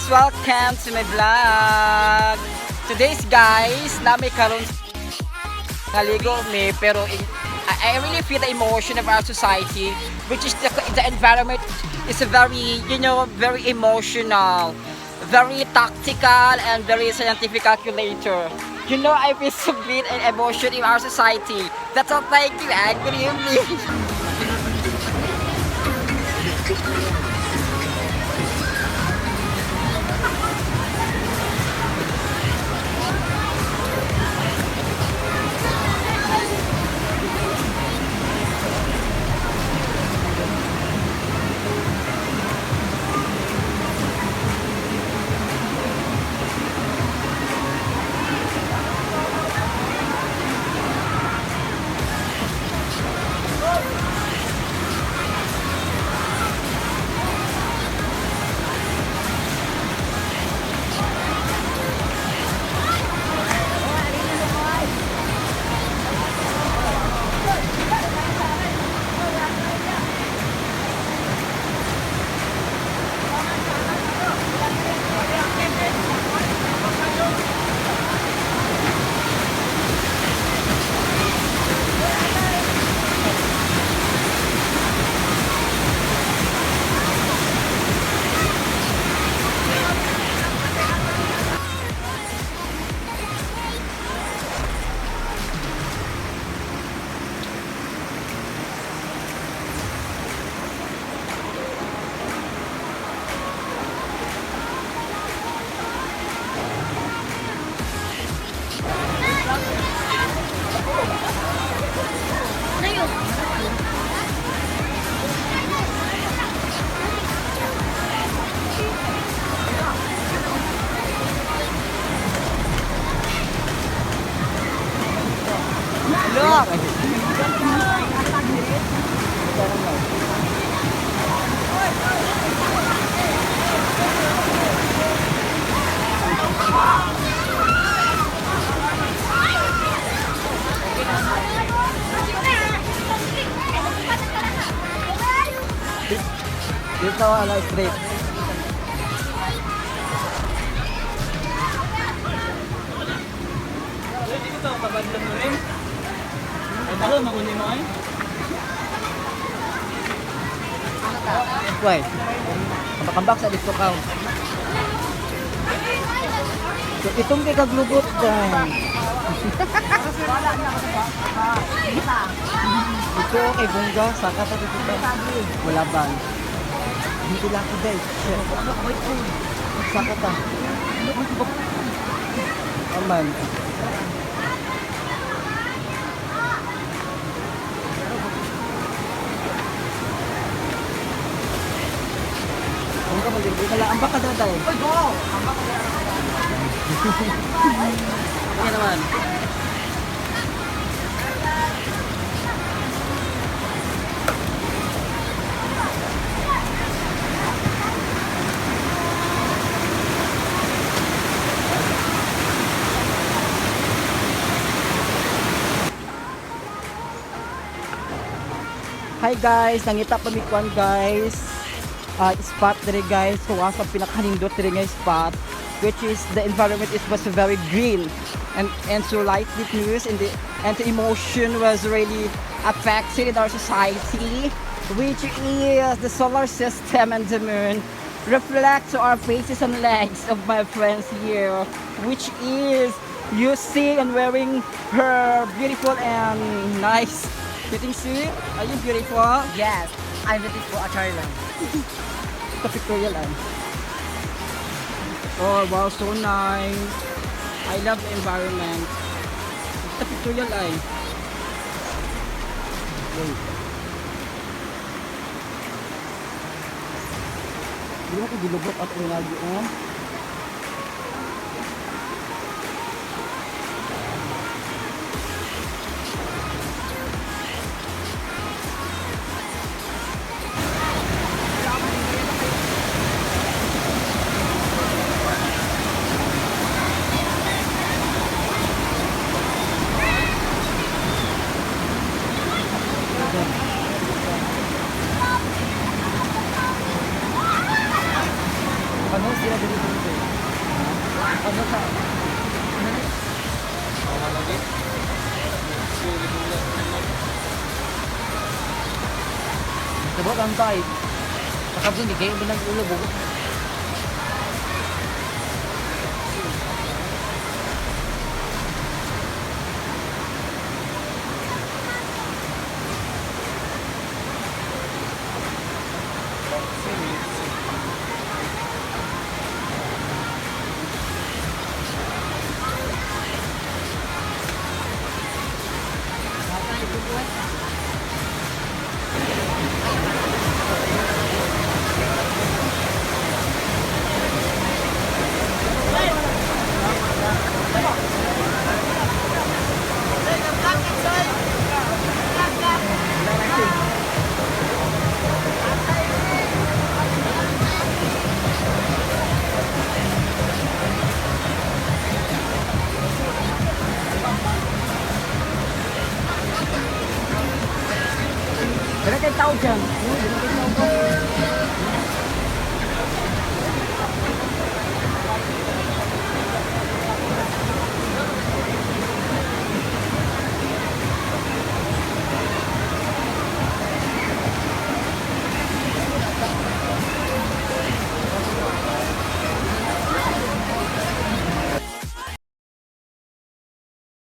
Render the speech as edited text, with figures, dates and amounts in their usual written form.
Welcome to my vlog. Today's, guys, naa mi karon naligo mi, pero I really feel the emotion of our society, which is the environment is a very very emotional, very tactical and very scientific calculator. I feel so great and emotion in our society. That's all. Thank you and good evening. Look! Dito wala straight. Dito, kabadlan mo rin. Ay, talo, makunin mo ay. Why? Kambak sa dito ka. So, itong kay kaglubot dyan. Ito kay Bungga, saka pa dito ba? Wala ba? Hindi lang ko dahil. Saka ta. Aman. Bungga mag-irbo ka lang. Ang baka daday. Oy, go! Ang baka. Kaya naman. Hi guys, nangita pa mi kuan, guys. Spot dire, guys, kung asa pinakanindot dire nga spot, which is the environment is was very green and so lightly news and the emotion was really affected in our society, which is the solar system and the moon reflect to our faces and legs of my friends here, which is you see and wearing her beautiful and nice fitting suit. Are you beautiful? Yes, I'm beautiful attire lang. Sa pictorial ah. Oh, wow, so nice. I love the environment. Sa pictorial ay. Wait. Hindi mo ko gilubot at ang lagi, oh. Ano sila dito? Gantay. Nakabun, di kayo binang ulo buko. Wala kay tao dyan.